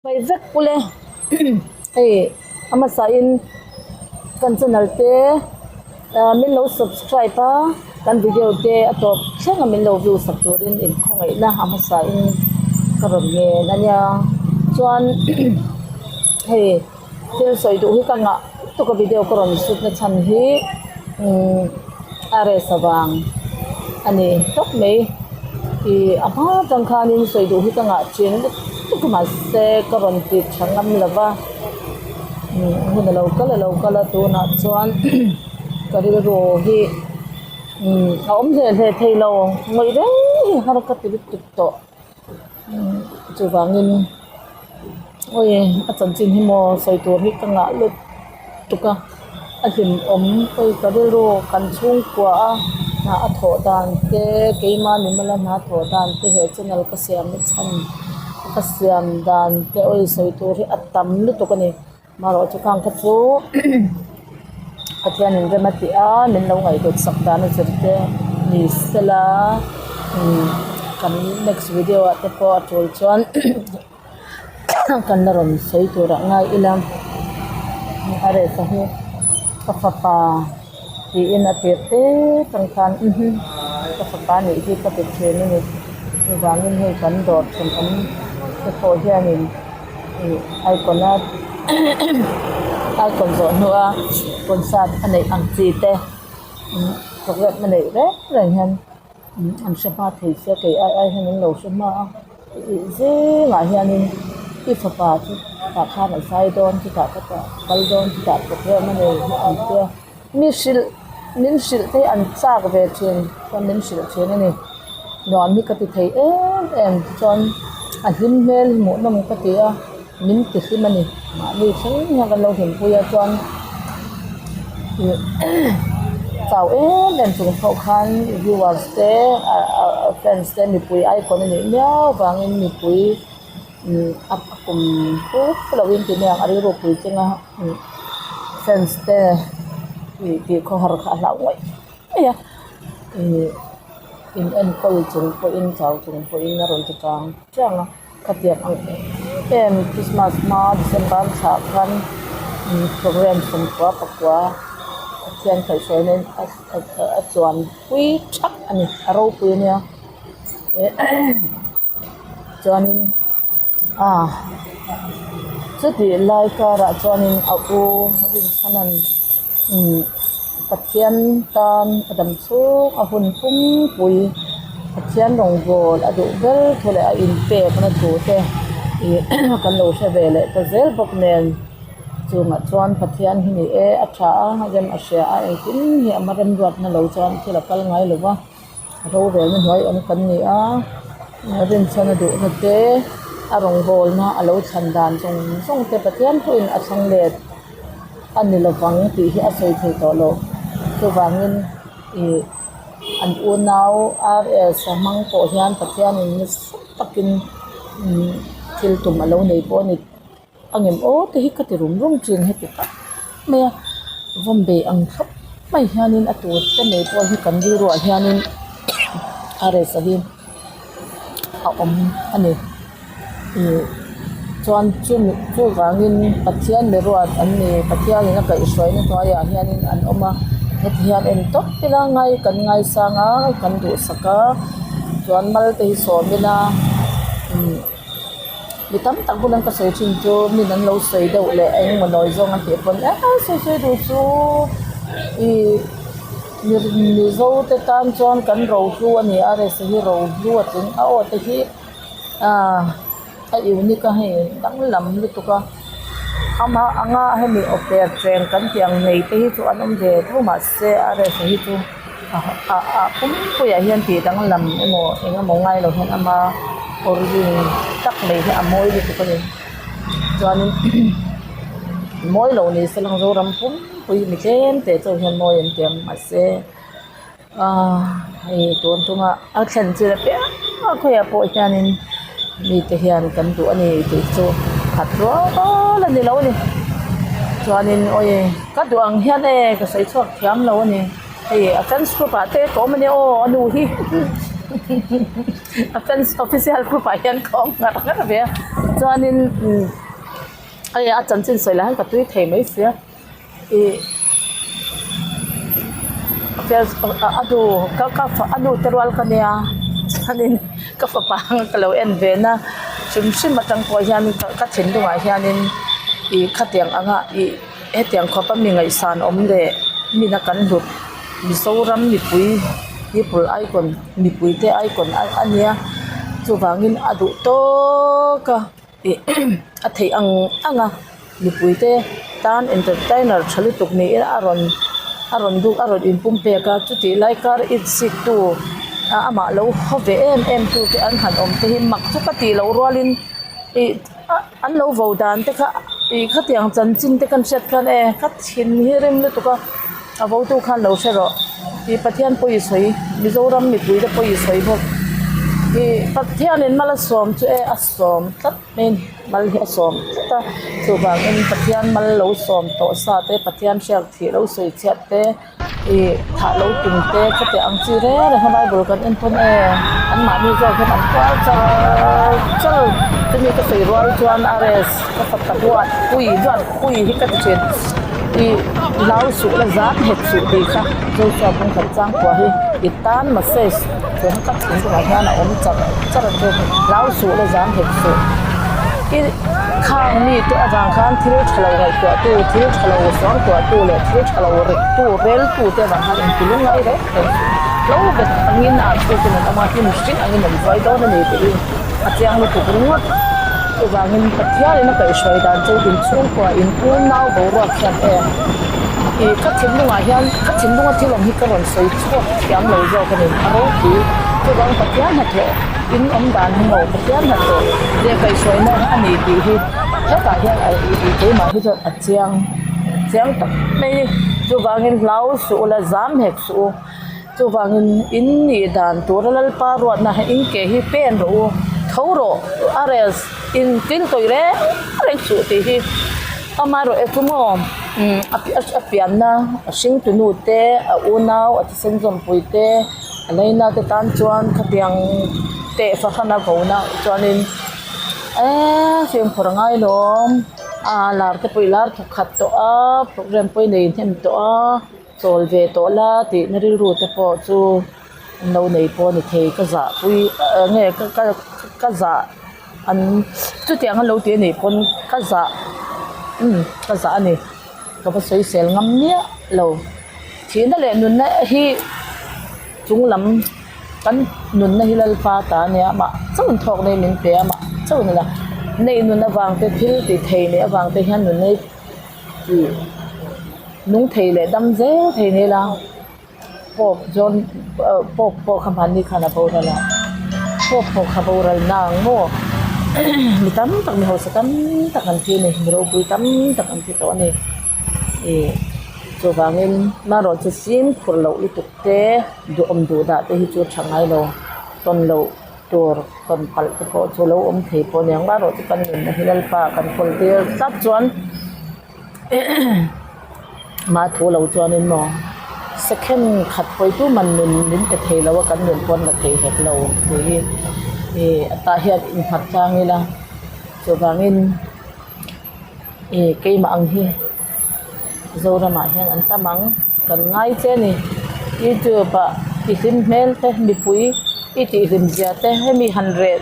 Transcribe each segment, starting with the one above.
Hmei vek ule hei a hmasa in kan channel te ah min lo subscribe a kan video te a tawp thleng a min lo view sak turin in khawngaihna a hmasa in ka rawn ngen a nia chuan hei thil sawi duh hi ka ngah lutuk a video ka rawn shoot na chhan hi umm a rest avang a ni tawp mai ih a hma atang khanin sawi duh hi ka ngah thin lutuk a mahse ka rawn ti tha ngam lo va umm hun a lo kal a lo kal a tunah chuan ka rilru hi umm a awm hle hle thei lo ngawih reng hi har ka ti lutuk tawh. Chuvangin awi a chanchin hi maw sawi tur hi ka ngah lut tuk a a hlimawm awi ka rilru kan chhungkua a hna a thawh dan te keima mimala hna thawh dan te he channel ka siam na chhan ka siam dan te awi sawi tur hi a tam lutuk a ni. Marawh chu khang kha chu Pathian in rem a ti a min lo ngaihtuah sak dan a zir te ni sela umm kan next video ah te pawh a tul chuan kan la rawn sawi tur ah ngai ila a reh ta hi ka fapa tiin a tirh te tang khan ka fapa nih hi ka ti thin a ni chuvangin hei kan dawr thenawm te pawh hianin ih icon a icon zawh hnua concert a neih ang chi te programme a neih reng reng hian an hre hma thei sia kei ai ai hian an lo hre hma a ih zingah hianin i fapa chu tah khan a zai dawn chutah ka kal dawn chutah programme a nei ang tia mi hrilh min hrilh te hi an chak ve thin chuan min hrilh thin a ni nuam hi ka ti thei em em chuan a hlim hmel hi hmuhnawm ka ti a min ti hlim a ni mahni thleng hian kan lo hlimpui a chuan ih chau em em chung pawh khan viewers te ah fans te mipui icon a nih miau vangin mipui a kum puk loin ti mai ang a rilru pui chunga fans te ih tih khawhar kha a hlauh ngawih ngawih a ih in enkawl chung pawhin chau chung pawhin a rawn ti chang chang a khatiang ang em em christmas hma december thla khan program sawmkua pakua Pathian kaihhruaina in a chuan pui thak a ni a ropui a nia. Chuanin ah chutih lai karah chuanin a u Rinchhanan umm Pathian tan a dam chhung a hun pumpui Pathian rawngbâwl a duh ber thu leh a inpekna thu te ih kan lo hre ve leh ta zel bawk nen chungah chuan Pathian hi ni e a tha a rem a hria a engkim hi a remruatna lo chuan thil a kal ngai lo va. Rorelna hnuai awm kan ni a rinchhan a duhna te a rawngbawlna a lo chhan dan zawng zawng te Pathian pawhin a thlang let a ni lovang tih hi a sawi thei tawh lo chuvangin ih an unau RS a hmang pawh hian Pathianin nasa takin thil tum a lo nei pawh a ni. A ngem aw te hi ka ti rum rum thin heti tak mai a vawm bei ang thlawp mai hianin a tur te mai pawh hi kan rilruah hianin a reh sa hi a awm a ni ih chuan chumi chuvangin Pathian mi ruat an ni Pathianin a kaihhruaina hnuaiah hianin an awm a heti hian en tawp ila ngai kan ngaisang a kan duhsak a chuan mal te hi sawm ila umm. Mi tam tak bulah ka sawi thin chu min an lo sawi deuh leh eng emaw nawi zawng an tih pawn eh sawi sawi duh chu ih mizo te tan chuan kan rohlu a ni a rsa hi rohlu a tling a aw te hi ah a unique a hei danglam lutuk a amah anga hemi aw per cheng kan tih ang nei te hi chu an awm ve tho mahse a rsa hi chu. A pumpuiah hian tih danglam emaw eng emaw ngai lo hian ama origin tak mai hi a mawi lutuk a ni chuanin mawi lo ni se lang zoram pumpui mi tlem te chauh hian mawi an ti ang mahse ahh hei tun tumah a thlen chin apiang a khawiah pawh hianin mite hian kan duh a ni tih chu khat rual a ni lo a ni chuanin awi ka duh ang hian e ka sawi chhuak thiam lo a ni. Hei a fans group ah te ka awm a nia aw a nu hi. A fans official group ah hian ka awm ngar ngar ve a chuanin umm hei a chanchin sawi lah hian ka tui thei mai sia ih a nu ka ka a nu te rual ka nia chuanin ka fapa ang ka lo en ve na hrim hrim atang pawh hian ka thinlungah hianin ih khatiang anga ih hetiang khawpa mi ngaihsan awm leh mina kan hlut Mizoram mipui people icon mipui te icon a nia chuvangin a duh tawk a ih a theih ang ang a mipui te tan entertainer tha lutuk niin a rawn a rawn duh a rawn inpum pek a chutih lai kar itsik tu a amah lo haw ve em em tu te an han awm te hi mak chu ka tih loh rualin ih an lo vo dan te kha ih khatiang chanchin te kan hriat khan e ka thin hi rem lutuk a a vo tu khan lo hre rawh ih Pathian pawh i sawi Mizoram mipui te pawh i sawi bawk ih Pathianin mal a sawm chu e a sawm tlat mai a ni mal hi a sawm tlat a chuvangin Pathian mal lo sawm tawh sa te Pathian hriak thih lo sawi chhiat te. Ih thah lo tum te khatiang ang chi reng reng a bible kan en pawn e an mahni zawk hian an kual char char chumi ka sawi rual chuan rs ka fapa duat pui duat pui hi ka ti thin ih hlau suh la zam nghet suh tih kha Joshua kawngkhat chang kuah hi i tan massage chuan ka thin tunah hian a awm char char ang chu hlau suh la zam nghet suh i khang mi te avang khan thil tha lo ngaihtuah tu thil tha lo suang tuah tu leh thil tha lo rek tu rel tu te avang khan engti lung ngai reng reng hlo bet angin ah chhukin an awm a hnim hring angin an buai dawn a ni tiin a chiang lutuk ringawt chuvangin Pathianin a kaihhruai dan chu inchhungkua in unau boruak hian em ih ka thinlungah hian ka thinlunga thil awm hi ka rawn sawi chhuak thiam lo zawk a ni a ropui chuvang Pathian hnathawh in awm dan hi maw Pathian hnathawh leh kaihhruaina a ni tih hi hetah hian a ih keimah hi chuan a chiang chiang tak mai a ni chuvangin hlau suh ula zam hek suh u chuvangin in nih dan tura Lalpa ruatna in ke hi pen rawh u tho rawh a rel in tin tawih reng reng suh tih hi amaherawh chu maw umm a pianna a hringtu nu te a unau a thisen zawmpui te. A leina te tan chuan khatiang teh fahran a vona chuanin eee fimkhur a ngai lawm a lar te pawh i lar thawk khat tawh a program pawh i nei hnem tawh a chawl ve tawh la tih na rilru te pawh chu an lo nei pawh a ni thei ka zah pui eng nge ka ka ka zah an chutiang an lo ti a nih pawn ka zah umm ka zah a ni ka va sawisel ngam miah lo. Thihna leh nunna hi chung lam kan nunna hi Lalpa ta a nia amah chauh in thawk nei min pe a amah chauh in a nei nun avang te thil ti thei neih avang te hian nunna hi ih nung thei leh dam zel thei ni ila Pope John Pope pawh kha hmanni khan a boral a Pope pawh kha boral na ang maw mi tam tak mi hausa tam tak an thi a ni mi ropui tam tak an thi tawh a ni ih. Chuvangin hmanraw chu fimkhur loh lutuk te duhawm duh dah te hi chu tha ngai lo tawn loh tur tawn palh te pawh chu lo awm thei pawh a niang hmanraw chu kan nunna hi Lalpa kan kawl tir tlat chuan mah thu lo chuanin maw second khat pawitu man nun min pe thei lo a kan nun pawn la thei hek lo tih hi ih tah hian innghat tlang ila chuvangin. Ih keimah ang hi Zoramah hian an tam ang kan ngai che a ni youtube ah i hlim hmel te mipui i tih hlim zia te hemi han reh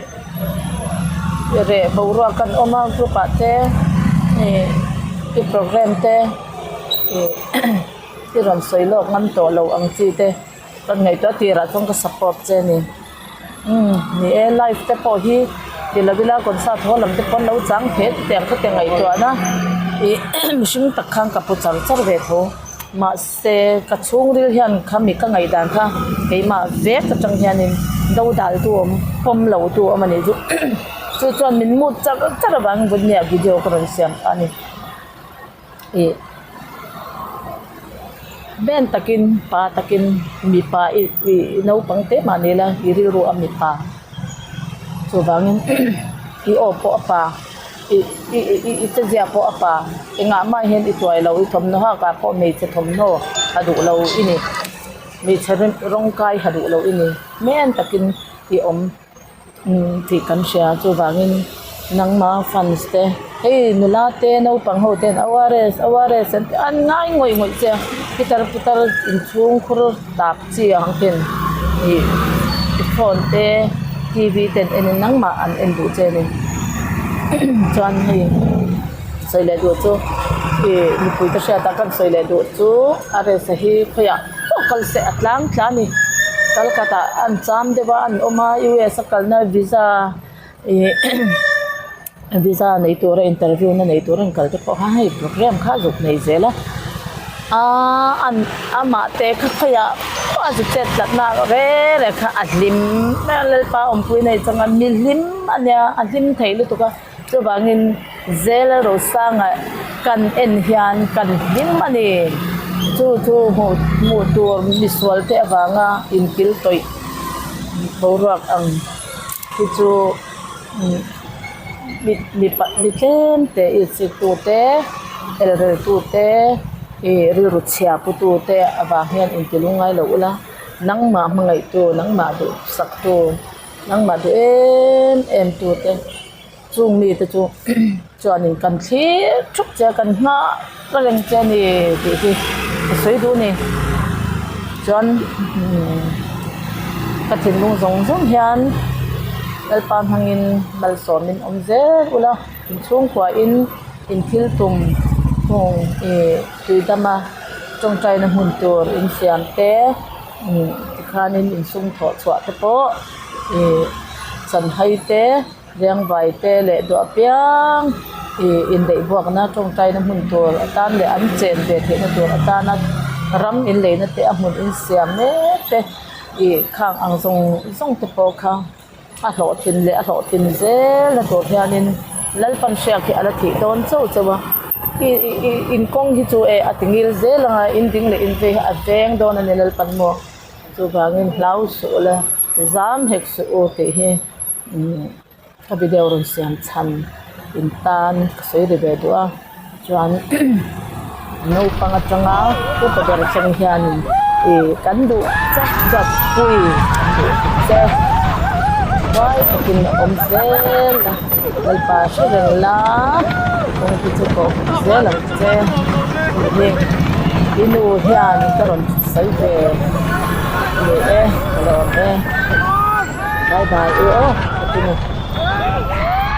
reh boruak kan awm a group ah te ih i program te ih i rawn sawi lawk ngam tawh lo ang chi te kan ngaihtuah tirah chuan ka support che a ni. Umm ni e live te pawh hi ti lo ila concert hall lam te pawn lo chang phet tiang kha te ngaihtuahna ih mihring tak khan ka pu char char ve tho mahse ka chhungril hian khami ka ngaihdan kha keimah vek atang hianin do dal tu awm pawm lo tu awm a nih chu chu chuan min mut char char avangin vawinia video ka rawn siam ta a ni. Ih ben takin pa takin mipa ih ih naupang te mah ni ila i rilru a mipa chuvangin i aw pawh a pa ih ih ih i che zia pawh a pa engah mah hian i tuai lo i thawmhnaw hak ah pawh hmeichhe thawmhnaw a duh lo i ni hmeichhe rawng kai ha duh lo i ni men takin. i awm tih kan hria chuvangin nangma fans te hei nula te naupang ho ten ORS ORS an ti an ngai ngawih ngawih che a pitar putar inchhung khur tap chi ang ten ih phone te t v ten enin nangmah an en duh che a ni chuan hei sawi leh duh chu ih mipui te hriat ah khan sawi leh duh chu R S a hi khawiah pawh kal se a tlang tla a ni Kolkata ah an cham deuh a an awm a U S a kalna visa ih visa nei tura interview na nei tur an kal te pawh kha hei program kha a zuk nei zel a aaa an amah te kha khawiah pawh a zuk chet tlatna reng reng kha a hlim mai a Lalpa awmpui nei changa mi hlim a nia a hlim thei lutuk a chuvangin Zela Rosanga kan en hian kan hlim a ni chu chu hmuh hmuh tur misual te avanga inkil tawih boruak ang hi chu mi mipa mi tlem te itsik tu te elrel tu te ih rilru chhia pu tu te avang hian inti lungngai lo ula nangmah hmangaih tu nangmah duhsak tu nangmah duh em em tu te chung mite chu chuanin kan thlir thup che a kan nghah reng che a ni tih hi ka sawi duh a ni chuan ka thinlung zawng zawng hian Lalpa hmangin malsawmin awm zel ula inchhungkuahin in thil tum hung ih tuidama tawngtaina hmun tur insiam te tikhanin insum thawh chhuah te pawh ih chanhai te. Riangvai te leh duah piang ih indaih buakna tawngtaina hmun tur atan leh an chen ve theihna tur atana ram inleina te a hmun insiam mek te ih khang ang zawng zawng te pawh kha a hlawhtlin leh a hlawhtlin zel na tur hianin Lalpan hriak hi a la thih dawn chauh chauh a ih ih in kawng hi chu eh a ti ngil zel ang a in ding leh in vei hi a veng dawn a ni Lalpan maw chuvangin hlau suh ula zam hek suh u tih hi. Ka video rawn siam chhan in tan ka sawi ri ve duh a chuan naupang atanga upa ber thleng hianin ih kan duh che duat pui kan duh che huai takin a awm zel a Lalpa hre reng la kawng te chu pawh zel ang che tih hi i nu hian ka rawn sawi ve ni e ka lawm e. Bye bye u aw ka ti ni.